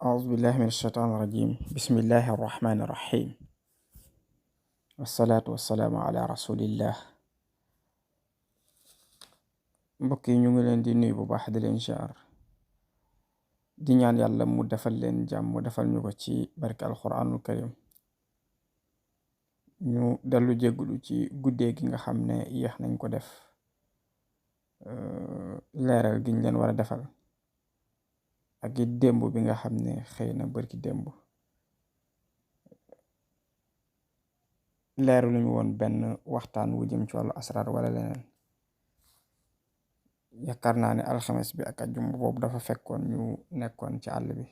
أعوذ بالله من الشيطان الرجيم بسم الله الرحمن الرحيم والصلاة والسلام على رسول الله. mbokk yi ñu ngi leen di nuyu bu baax di leen jaar di ñaan yàlla mu defal leen jàmm mu defal ñu ko ci barke alquranul karim. ñu dellu jéggulu ci guddee gi nga xam ne yéex nañ ko def leeral gi ñu leen war a defal ak it démb bi nga xam ne xëy na barki démb leeru luñu woon benn waxtaan wu jëm ci wàllu asraar wala leneen. yaakaar naa ne alxames bi ak ajjuma boobu dafa fekkoon ñu nekkoon ci àll bi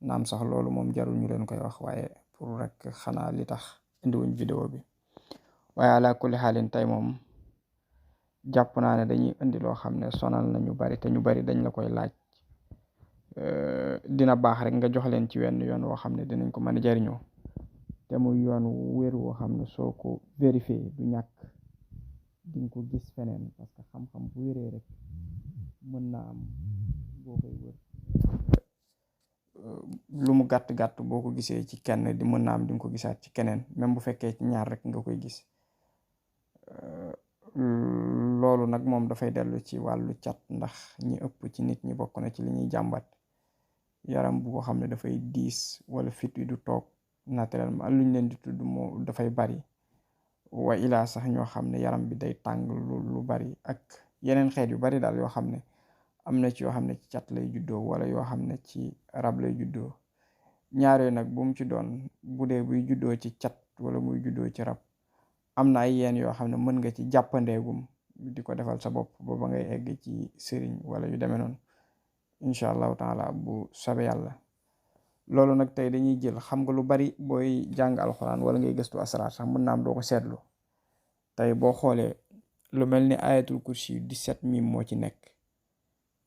naam sax loolu moom jarul ñu leen koy wax waaye pour rek xanaa li tax indiwuñ vidéo bi. waaye ala kulli xaalin tey moom jàpp naa ne dañuy indi loo xam ne sonal na ñu bari te ñu bari dañ la koy laaj. dina baax rek nga jox leen ci wenn yoon woo xam ne dinañ ko mën a jariñoo te muy yoon wér woo xam ne soo ko vérifié du ñàkk dinga ko gis feneen parce que xam-xam bu wéree rek mën naa am boo koy wër lu mu gàtt-gàtt boo ko gisee ci kenn di mën naa am di nga ko gisaat ci keneen même bu fekkee ci ñaar rek nga koy gis. loolu nag moom dafay dellu ci wàllu cat ndax ñi ëpp ci nit ñi bokk na ci li ñuy jàmbat yaram bu ko xam ne dafay diis wala fit wi du toog naturellement luñ leen di tudd moo dafay bari wa ilaa sax ñoo xam ne yaram bi day tàng lu bari ak yeneen xeet yu bari daal yoo xam ne am na ci yoo xam ne ci cat lay juddoo wala yoo xam ne ci rab lay juddoo. ñaaree nag bu mu ci doon bu dee buy juddoo ci cat wala muy juddoo ci rab am na ay yeen yoo xam ne mën nga ci jàppandeegum di ko defal sa bopp ba ngay egg ci sëriñ wala yu demee noonu incha allahu taala bu sobe yàlla. loolu nag tey dañuy jël xam nga lu bari booy jàng alxuraan wala ngay gëstu asraar sax mën naa am doo ko seetlu. tey boo xoolee lu mel ni ayatul kursi 17 mim moo ci nekk.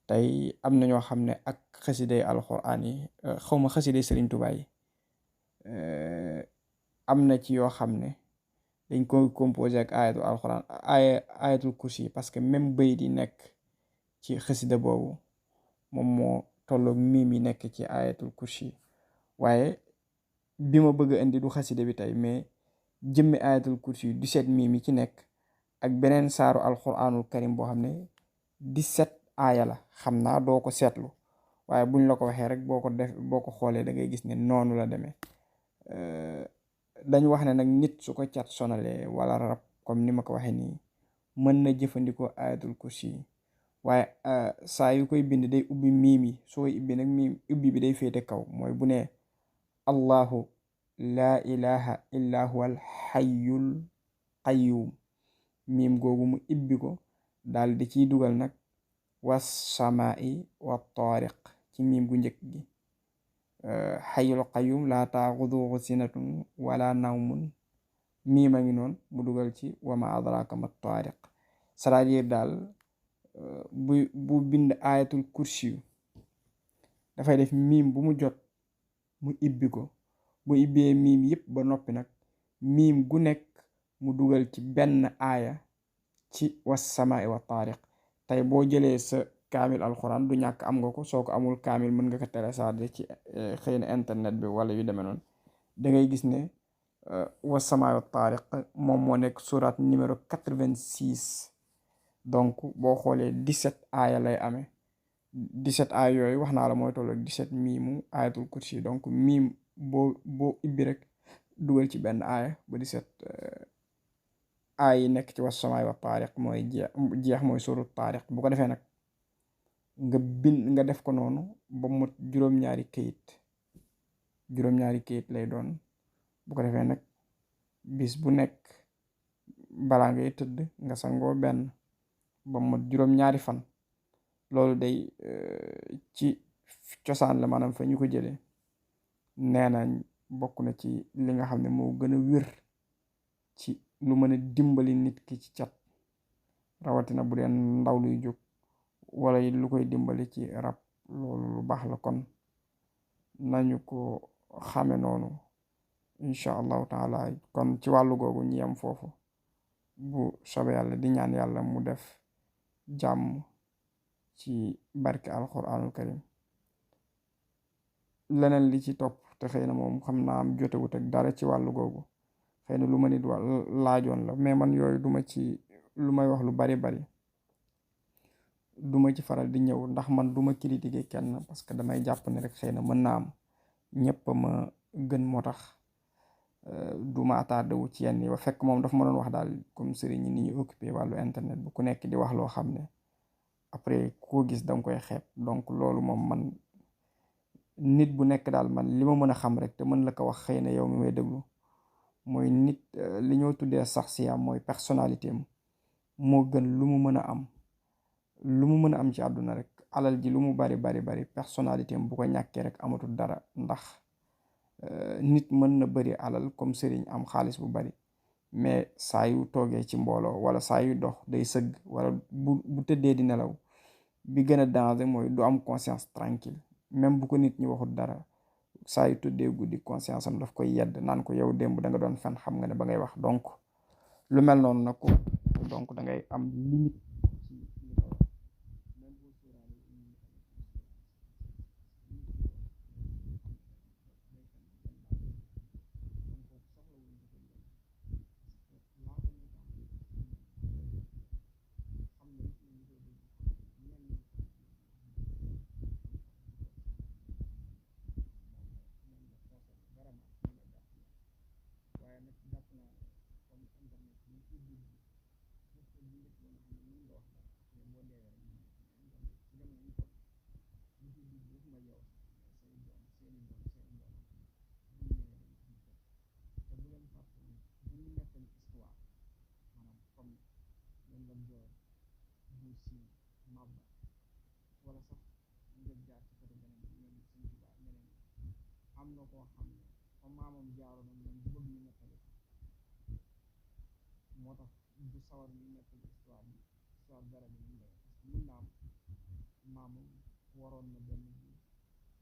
tey am na ñoo xam ne ak xasiday alxuraan yi xawma xasiday Sëriñ Tuubaa yi am na ci yoo xam ne dañ koy composé ak ayatul kursi parce que même bayit yi nekk ci xasida boobu moom moo tolloog mim yi nekk ci ayatul kursi. waaye bi ma bëgg a indi du xasida bi tey mais jëmmi ayatul kursi 17 mim yi ci nekk ak beneen saaru alquranul karim boo xam ne 17 aaya la. xam naa doo ko seetlu waaye buñ la ko waxee rek boo ko xoolee da ngay gis ne noonu la demee. dañ wax ne nag nit su ko cat sonalee wala rab comme ni ma ko waxee nii mën na jëfandikoo ayatul kursi yi waaye saa yu koy bind day ubbi miim yi soo ibbi nag miim ubbi bi day féete kaw mooy bu ne allahu laa ilaha illa huwa al hayyul qayyum miim googu mu ibbi ko daal di ciy dugal nag was samaa'i wa taariq ci miim gu njëkk gi hayyul qayyum laa taaxuduhu sinatun wala nawmun miima ngi noonu mu dugal ci wa ma adraka ma taariq. c'est-à-dire daal bu bind ayatul kursi yu dafay def miim bu mu jot mu ibbi ko bu ibbee miim yëpp ba noppi nag miim gu nekk mu dugal ci benn aaya ci was samaa'i wa taariq. tey boo jëlee sa kaamil alxuraan du ñàkk am nga ko soo ko amul kaamil mën nga ko télécharger ci xëy na internet bi wala yu demee noonu da ngay gis ne wa samaa'i wa taariq moom moo nekk surat numéro 86. donc boo xoolee 17 aaya lay amee 17 aaya yooyu wax naa la mooy tolloog 17 miimu ayatul kursi donc miim boo ibbi rek dugal ci benn aaya ba 17 aaya yi nekk ci was samaa'i wa taariq mooy jeex mooy surut taariq. bu ko defee nag nga def ko noonu ba mot juróom-ñaari kayit lay doon. bu ko defee nag bis bu nekk balaa ngay tëdd nga sangoo benn ba mot juróom-ñaari fan. loolu day ci cosaan la maanaam fa ñu ko jëlee nee nañ bokk na ci li nga xam ne moo gën a wér ci lu mën a dimbali nit ki ci cat rawatina bu dee ndaw luy jóg wala lu koy dimbali ci rab. loolu lu baax la kon nañu ko xame noonu incha allahu taala. kon ci wàllu googu ñi am foofu bu sobe yàlla di ñaan yàlla mu def jàmm ci barke alquranul karim. leneen li ci topp te xëy na moom xam naa am jotewut ak dara ci wàllu googu, xëy na lu ma nit laajoon la, mais man yooyu duma ci lu may wax lu bari duma ci faral di ñëw, ndax man duma critiquer kenn parce que damay jàpp ne rek xëy na mën naa am ñëpp ma gën, moo tax duma attardé wu ci yenn yi. ba fekk moom dafa ma doon wax daal comme sëriñ ñi ni ñu occupé wàllu internet bu ku nekk di wax loo xam ne après koo gis danga koy xeeb. Donc loolu moom man nit bu nekk daal man li ma mën a xam rek te mën la ko wax, xëy na yow mi may déglu, mooy nit li ñoo tuddee sax si am mooy personnalité am moo gën lu mu mën a am, lu mu mën a am ci àdduna rek. alal ji lu mu bari personnalité am bu ko ñàkkee rek amatul dara. Ndax nit mën na bari alal comme sëriñ am xaalis bu bari, mais saa yu toogee ci mbooloo wala saa yu dox day sëgg, wala bu tëddee di nelaw, bi gën a danger mooy du am conscience tranquille. même bu ko nit ñi waxul dara, saa yu tëddee guddi conscience am daf koy yedd naan ko yow démb da nga doon fen, xam nga ne ba ngay wax. donc lu mel noonu nag ko donc da ngay am limite ci li nga wax. même boo sóoraale waaye nag jàpp naa ne comme internet bi ci dugg surtout bu njëkk ba nga xam ne mën nga wax dara mais boo deewee rek internet ci jamono yi ko lu ci dugg waxuma yow say doom seeni doom seeni doom bu ñëwee dañ ci te bu leen fàtte ni bu ñu nettali histoire maanaam comme leen la joor bu si mabba wala sax nga jaar ci côté beneen bi ñoom suñ tubaab ñeneen am na koo xam ne comme maamam jaaroon ak ñoom bu bëgg ñu nettali moo tax du sawar ñu nettali histoire dara bi ñu parce que mën naa am maamam waroon na benn bi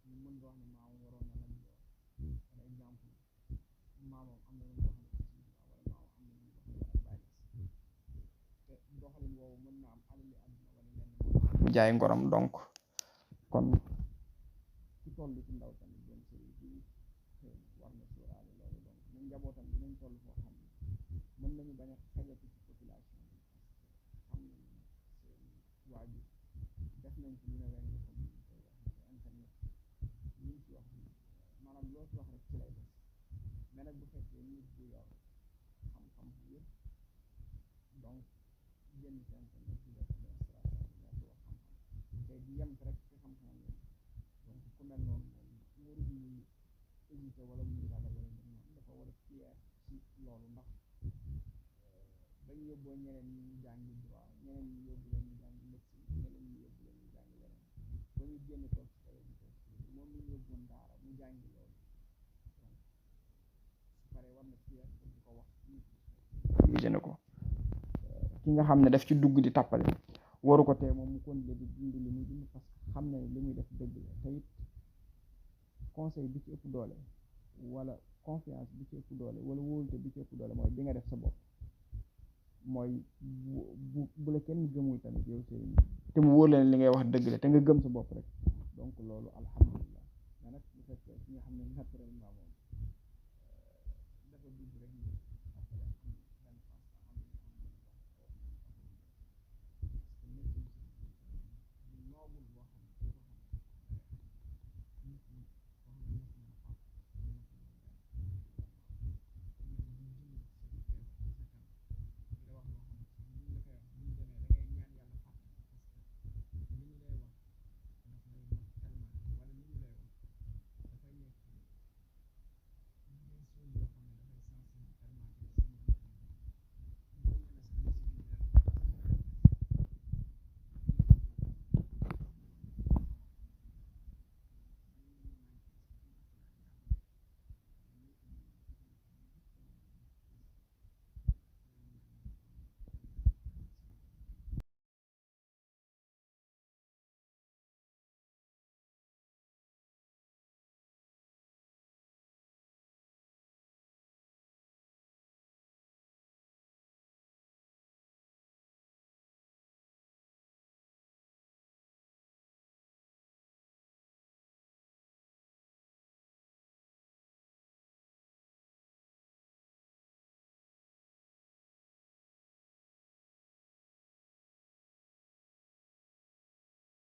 ñu mën nga wax ne maamam waroon na lam joor par exemple maamam am na lu mu wax ne ci wala maamam am na lu mu wax ne ak bàyyi te doxalin woowu mën naa am alali àdduna wala lenn jaay ngoram. donc kon ci toll ci ndaw tamit doon sëriñ bi war na sóoraale loolu. donc ñun njabootam dinañ toll foo xam ne mën nañu bañ a xajati ci population bi parce que xam nañu seen waajur def nañ ci lu ne weng comme ni koy wax ci internet liñ ci wax maanaam loo ci wax rek ci lay des. mais nag bu fekkee nit bu yor xam-xam bu yëpp donc génn ci internet di def démonstration bi ñoo ci wax xam-xam te di yem rek ci xam-xam yi. donc ku mel noonu moom warul muy hésité wala muy ragal wala ñu noonu dafa war a fier ci loolu. ndax dañ yóbboo ñeneen ñi jàngi droit, ñeneen ñi yóbbu leen ñu jàngi médecine, ñeneen ñi yóbbu leen ñu jàngi leneen ba ñu génn toog ci télé bi toog ci moom ñu yóbboon daara mu jàngi loolu. donc su paree war na fier pour di ko wax na ko ki nga xam ne daf ci dugg di tàppale waru ko tee moom mu continuer di dund li muy dund parce que xam ne li muy def dëgg la. te it conseil bi ci ëpp doole wala confiance bi ci ëpp doole wala wóolute bi ci ëpp doole mooy bi nga def sa bopp. mooy bu la kenn gëmul tamit yow sëriñ te mu wóor leen li ngay wax dëgg la te nga gëm sa bopp rek, donc loolu alhamdulilah. mais nag bu fekkee ki nga xam ne naturellement moom dafa dugg rek ñu après